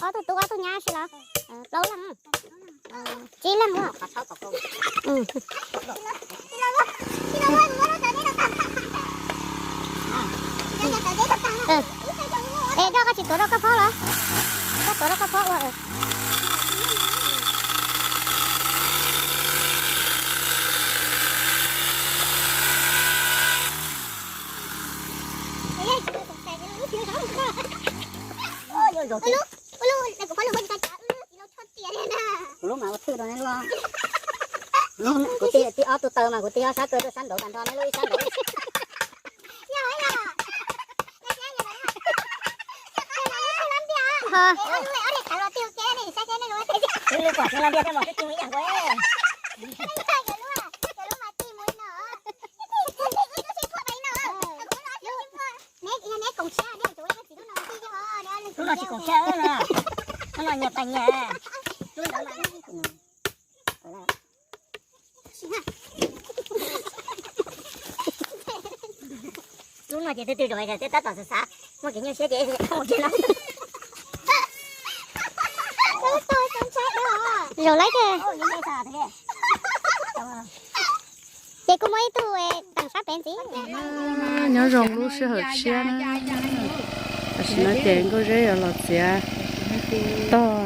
Ob tug tub ob tug nyab si los? Plaub leeg. Tsib leeg. Es koj tsis tuav rau koj phob los? Koj tuav rau koj phob ua. Kuv lub mas ua thwj rau neb lub. Kuv tig ob tug taw mas kuv tig ob sab kaw rau sab nraud tag nrho neb lub ib sab nraud. Lub no tsis koom tshiab na, lub no nyias pais nyias. Lub no ces twb twb zaum ces tab tom xav xav muaj kev nyuaj siab ces mus tsev no. Zaum laib tiag. Ces kuj muaj ib tug teem sab pem ntxiv. Nyob zoo lub sij hawm tshiab na. Tam sim no ces Nkauj Zeb yuav los txiav tog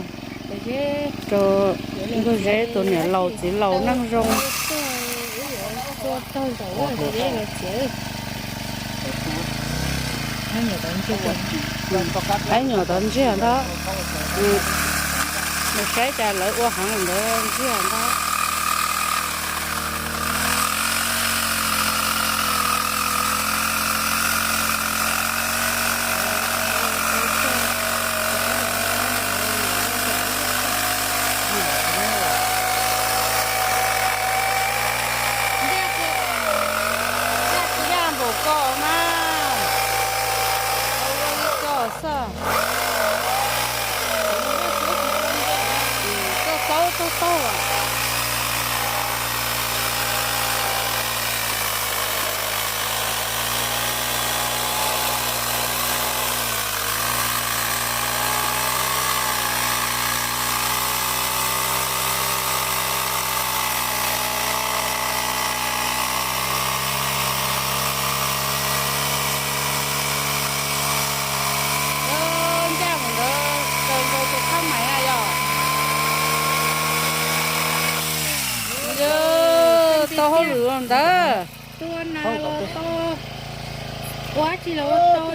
rau Nkauj Zeb tus niam laus txiv laus Neej Zoo. Peb nyuam tod ntsiag ntag. Nws saib cas lawv ua heev ntawd ntsiag ntag. Ncaj npaum ko na. Ua li ko xwb. Koj paub tau tau. Ncaj mus ntawd kaw nkaus tus khab mais na yog. Yog tau hauj lwm los ntawd. Tua nas los tau, ua dab tsi los ua tau.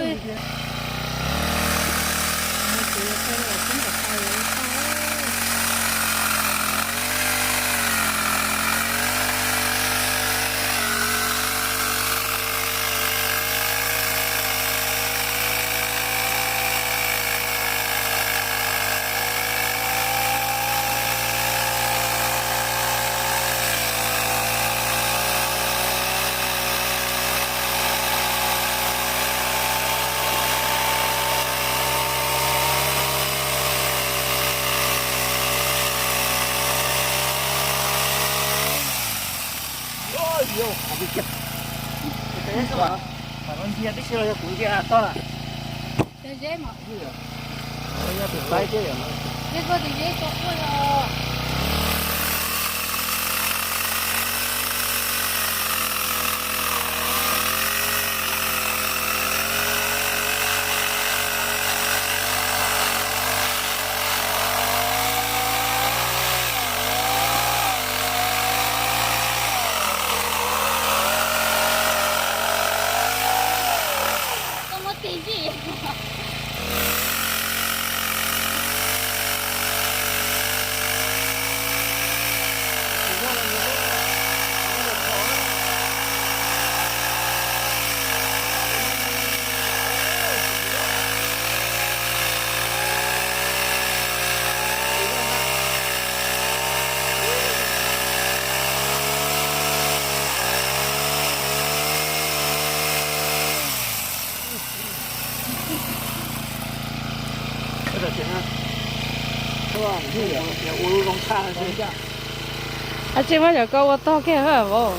Ab tsi mas yog koj ua tog kiag vauv.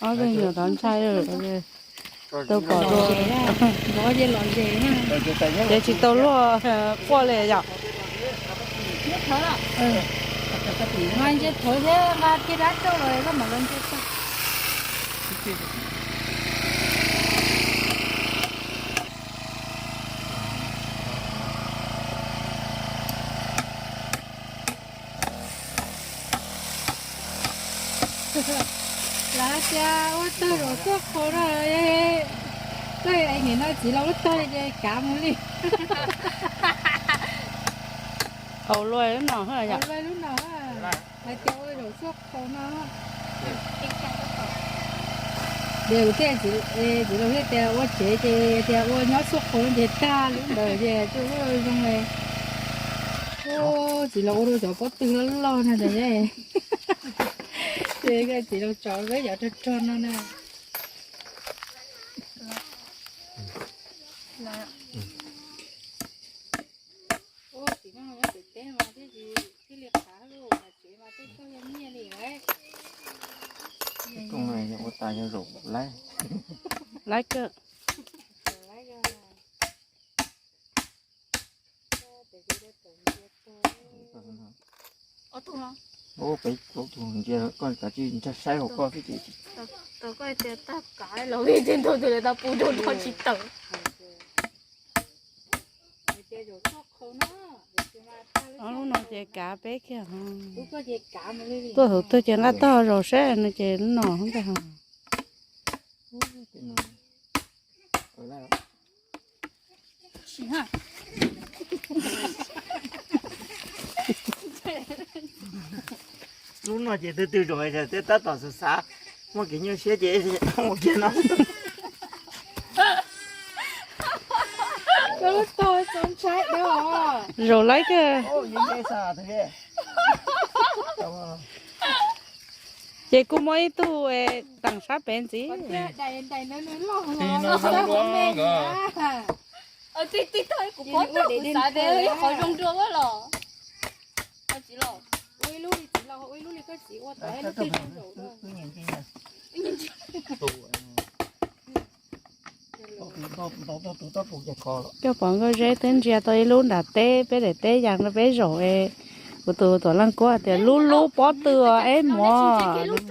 Ob tug nyuam tod ntshai, tau pom dua, ces tsis tau luaj quaj li yom. Lawv tias ua tag zaum tuaj qhau no, koj nim no txiv los ua tag li ces kav mus li. Qhau luaj lub no, lub no hais tias ua zaum tuaj qhau no. Ces kuv thiaj, txiv laus thiaj tias ua tsev ces tias ua nyob tuaj qhau ces tag lub ntawd ces tsuas zoo li. Txiv laus ua rau cov pob tw loj loj no ntag. Ces txiv laus tso peb cov rog rog no na. Ua txiv no nyob tsev teb mas thiaj li qab lub tsev mas tej tug yog nyiaj li lawm. Ua tas yog zaum laib, laib kawg. Peb plaub tug ntsia koj kav tsij ntsia saib hauv koj xwb ces. Tau koj tias tag kav los vim tej ntau tus lawv tau pub rau nrho tsis tawm. Ob lub no ces kav peb kiag. Tuaj thaum twg ces nqa tog zaum seb no ces lub no ntag. Lub no ces twb twb zaum tej tab tom xav xav muaj kev nyuaj siab ces ua kiag no. Zaum laib kawg. Ces kuj muaj ib tug teem sab pem ntxiv. Tij tij tog kuv pom tag kuv xav tias ib qhov zoo dua los. Coj pom Nkauj Zeb twb ntsia tau ib lub nram teb, peb daim teb yas no peb zaum es kuv tus tuam leej kuab tias lub lub pob tw es muab mus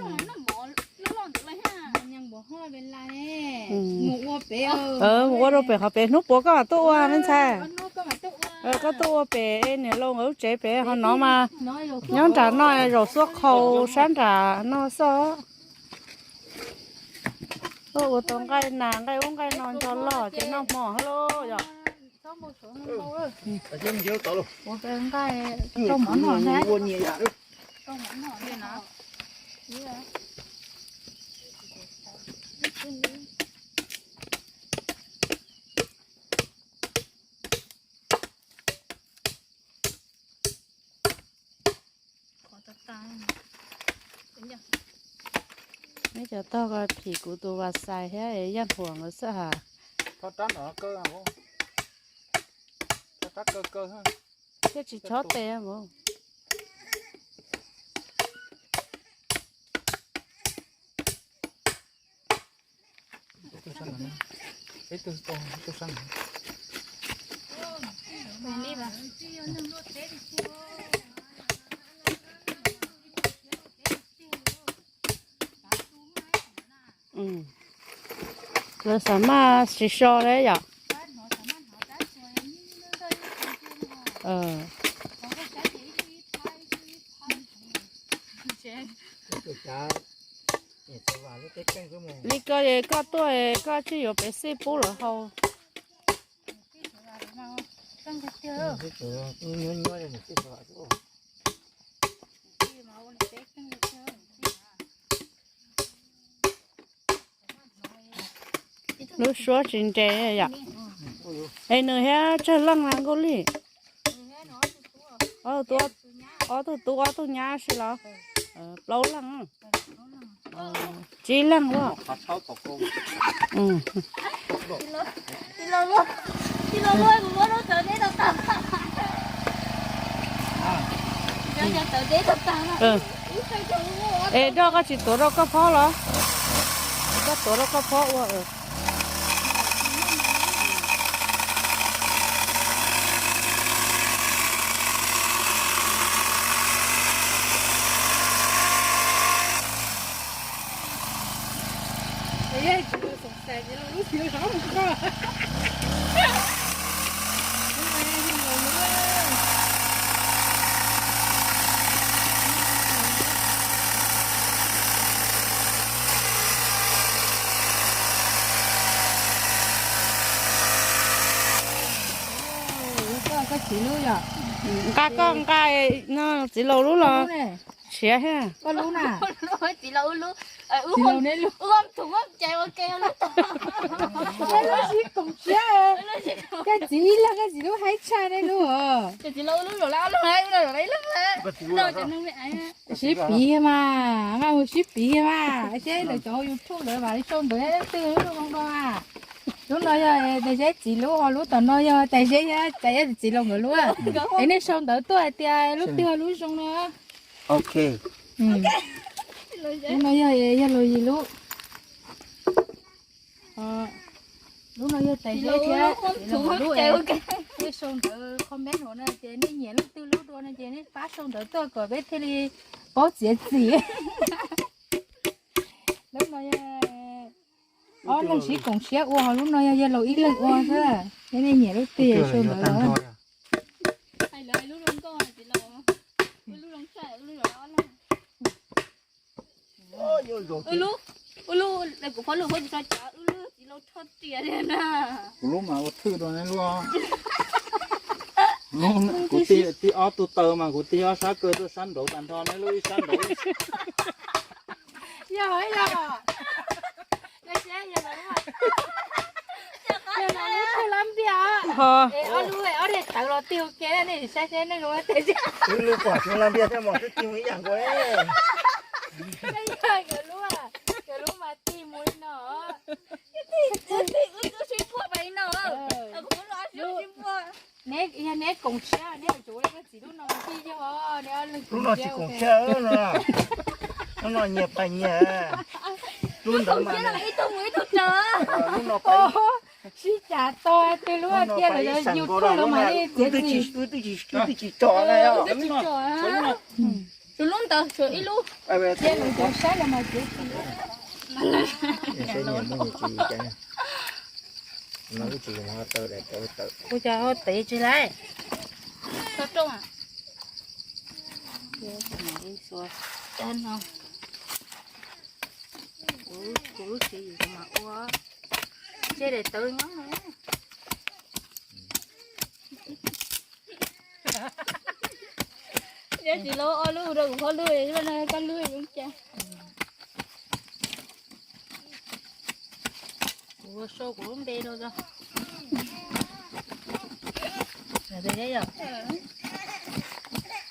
ua rau pem qhov pem, hnub puas koj mam tuaj ua me ntxhais. Koj tuaj ua pem niam laus nkawd lub tsev pem ho no mas nyob nram no zaum xuab qhau sab nram no xwb. Ua tau nqaij nas nqaij ub nqaij no nrog loj ces noj hmo lawm yom. Neb cov tog ko phim kuv tus vas xais thiab Yaj Huam nkawd xwb has. Thiaj tsis chob tes mus. Lawv xav maj tsis so li yom. Li ko es koj tuaj koj tsis yuav pem xij pub lawv hau. Lub suab tsis nres yom. Es nws thiab tsawg leej na Nkauj Lis? Ob tug tub ob tug nyab si los? Plaub leej. Tsib leej ua. Es Doj, koj tsis tuav rau koj phob los? Koj tuav rau koj phob ua. Nqa koj nqa no txiv laus lub los siav thiab. Txiv laus, ub, ub, ub, ces ua ke lub tog. Lub sib koom siab, koj txiv ib leeg koj txiv lub haib tshaj nej lub os. Txiv laus lub, sib piv mas, mas mus sib piv mas, seb lawv cov YouTube lawv mam li sau ntawv leej twg lub zoo dua mas. Lub no yog tais Zeb txiv lub, ho lub tom no yog tais Zeb thiab tais Zeb txiv laus nkawd lub. Es nej sau ntawv tuaj hais tias lub twg lub zoo no. Ok. Lub no yog, yog Laus Yis lub. Lub no yog tais Zeb thiab Laus Yis lub. Nej sau ntawv comment hauv no ces nej nyiam leej twg lub dua no ces nej pab sau ntawv tuaj kom peb thiaj li paub txiav txim. Lub no yog ob leeg sib koom siab ua, ho lub no yog yawg laus ib leeg ua xwb. Yog nej nyiam lub twg sau ntawv los. Kuv lub mas ua thwj rau neb lub. Kuv tig ob tug taw mas kuv tig ob sab kaw tuaj sab nraud tag nrho, neb lub ib sab nraud. Yog, yog. Yog lub twg lab npiaj. Ob lub ob daim tawv los tig ua ke, nej saib seb nej lub twg. Wb lub pom tsis lab npiaj thiab mas twb tig mus ib yam nkaus. Yog nkawd lub, nkawd lub mas tig mus li no. Neb, yog neb koom siab neb yuav tsum ua li koj txiv lub no mas thiaj yog, neb ob leeg. Lub no tsis koom siab, lub no nyias pais nyias. Lub ntawd mas ib tug mus ib tug tso. Lub no sib cav to, twb lub tiag lawm, YouTube lawv mam li txiav txim. Twb tsis tso na. Twb tsis tso. Tshuav lub ntawd tshuav ib lub. Tiag lawm cov saib los mas txiav txim. Kuv cov ho tev tsis laiv. Kuv lub tswv yim kuv mam ua. Ntshe daim tawv nyob no. Yog tsis lub ob lub rau kuv phob lub, koj lub zoo cas. Kuv ua sau kuv lub npe rau. Kuv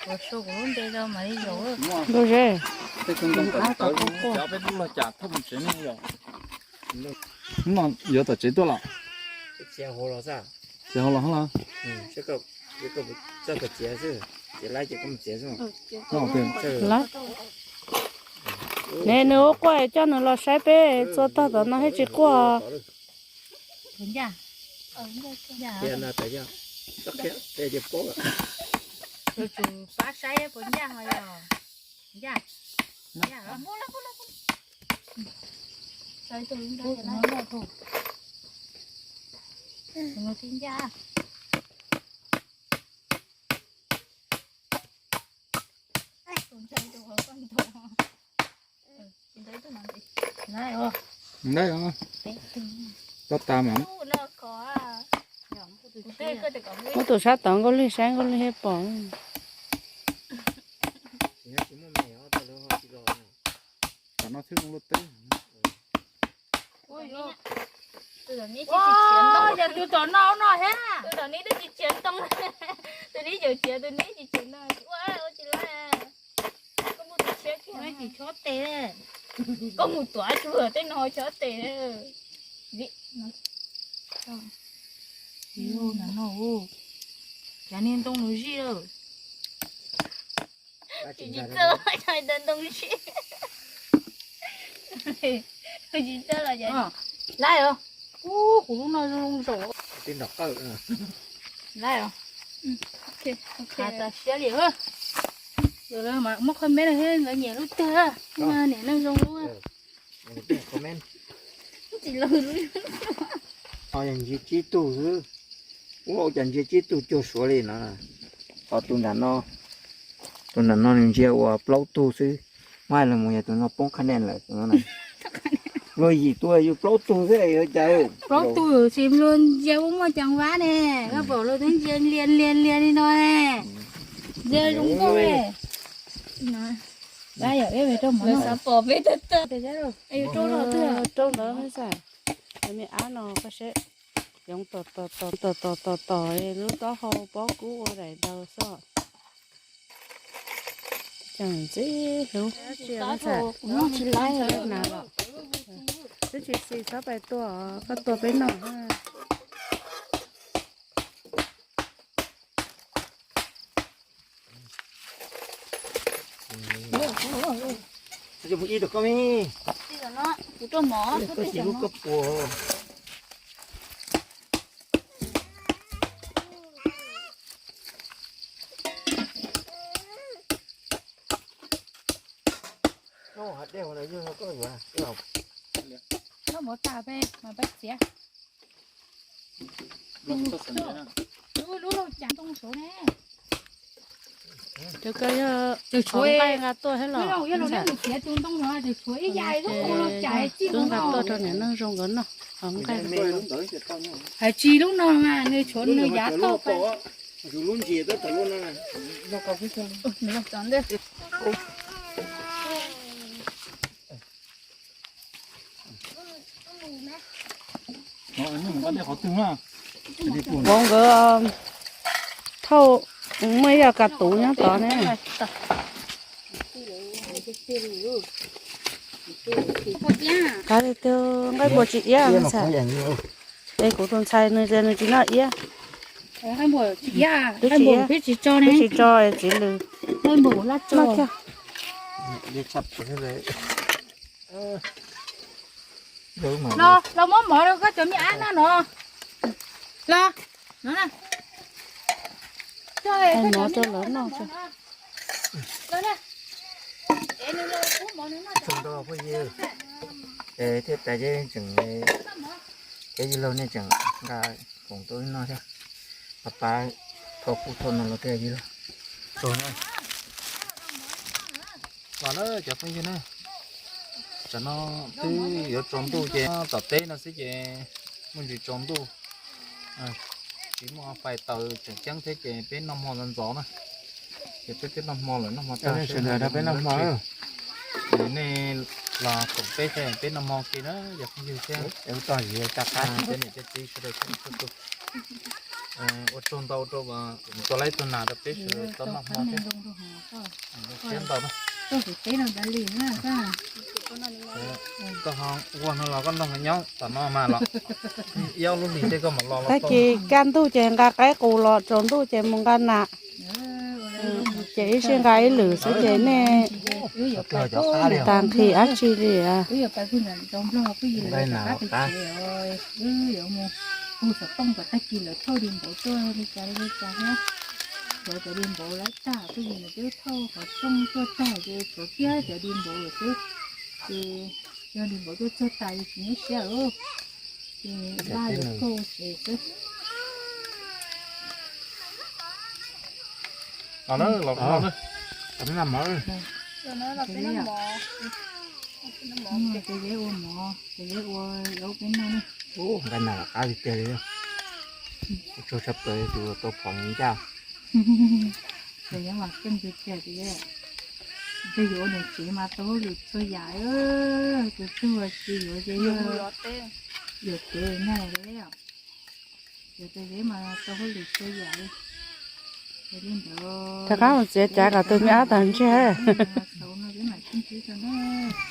ua sau kuv lub npe rau mam li zaum. Lub zeb. Cov peb lub los cas thauj mus tsev ne yom. Hnub no yuav tom tsev tuaj los? Txiav hauv los hab los? Ne nws ua quaj coj nws los saib peb txua tag tom no thiab tsis quaj. Puas ncaj? Yuav tsum pab saib puas ncaj ho yog ncaj. Ncaj los. Tau tas mas. Muab tus sab tod Nkauj Lwg saib, Nkauj Lwg thiaj pom. Tom no xwb zoo luaj teb. Yog tus tom no no thiab. Tus tom neb twb tsis txiav ntoo. Tus neb yuav txiav, tus neb tsis txiav ntoo, ua ua tsis laiv. Koj mus tus tshiab kiag, tsis chob tes. Koj mus tuav tsuag tej no chob tes. Yus no, cas niag ntoo nws zij lawm. Tsis txawj ntoo tsis txawj los. Laib os. Ub, kuv lub no zoo zoo zaum. Tib nrog qawj. Laib os. Qhav tas siab li. Muab comment thiab lawv nyiam lub twg, niam neej zoo lub. Ntsia tsib tug xwb. Ua cas ntsia tsib tug cuag Suav li no. Ho tus nram no, tus nram no nws ntsia ua plaub tug xwb. Muab hais los mus yog tus no poob qhab nen lawm. Luag yim tus yus plaub tug xwb yuav cas. Plaub tug tsis luag ntsia ua muaj ceev vab ne, koj pom luag twb ntsia lias lias lias li no ne. Ntsia zoo nkauj ne. Xav pom peb tawg tawg. Rau ntawd xwb. Me ab no koj seb, yoov tom tom tom tom tom tom lub taub hau pob kub ua daim daws xwb. Tseem ntxim hlub. Tsis laib na los. Twb tsis xis txhob pais tua, koj tua peb noj. Ib tug koj me. Koj tsis hlub koj puas. Koj muab tas peb mas peb txiav. Lub lauj cas ntoo suav ne. Cov ko yog tshuav nqaij nqa tuaj thiab los. Yog los neb mus txiav tus ntoo no ces tshuav ib yam ib lub ua lauj cas txij ntoo no nqa tuaj rau niam neej zoo nkawd noj. Hais tsis lub no mas nws tshuav nws yav tauj pas. Vauv nkawd thauj, muaj ib yam kas tuv nyob tod ne. Kav tiag tiag nqaij npuas tsis iab. Es kuv tus ntxhais nws tias nws tsis noj iab. Twb tsis tso txiv lws. Los muab mov rau koj cov me ab noj no. Los, no, coj mov rau lawv noj. Tsoom phooj ywg, thiab tas tseem, cov yawg laus nej tseem nqa khoom tuaj noj thiab. Pab pab thauj qub thauj no los thiab yawg laus. Los na cov phooj ywg na, tam no twb yuav tsaus ntuj ces tom teb no xwb ces muaj ntsis tsaus ntuj, tsis muaj fais taws tseem ceeb thiab ces peb noj hmo ntxov ntxov na. Ces peb twb noj hmo lawm, noj hmo tag sawv daws peb noj hmo. Nej los koom peb thiab peb noj hmo ke na cov phooj ywg thiab cov niam cov txiv sawv daws txhua tus. Ua tsaug ntau rau tus laib tus nas rau peb sawv daws tau noj hmo thiab. Siab ntau na. Koj ho ua no los koj noj nyob tom no mas los ib ob lub hlis tej koj mam los los. Tag kis kaj ntug ces nqa qaib qus los, tsaus ntuj ces mus nqa nas. Ces ib sij nqa ib lwm xwb ces nej tas nqhis dab tsi li. Hu xov tooj kom tag kis lawv thauj li npaum tuaj li cas li cas thiab. Tshuav cov li npaum lawv tag twb yim nws twb thauj qhov rooj tuaj tag ces tshuav kiag cov li npaum lawm xwb. Ces yog li npaum tuaj txog tas ces tsis nyuaj siab lawm. Ces npaj yuav tuaj ua tsev xwb. Los na, los na. Ces ua mov, ces ua zaub peb noj na. Nqa nas qab tiag tiag li. Tsaug tshaj plaws tus tau phom ncaj. Ces yuav mas keej tiag tiag li. Ces yuav ua niam tsev mas tau hauj lwm txhua yam, tus tug tsis yuav ces yog yuav kev na. Ces tus zeb mas tau hauj lwm txhua yam li. Rov qab mus txiav cav kom tus me ab tag ntseg. Xauv no peb mam sib ntsib rau na.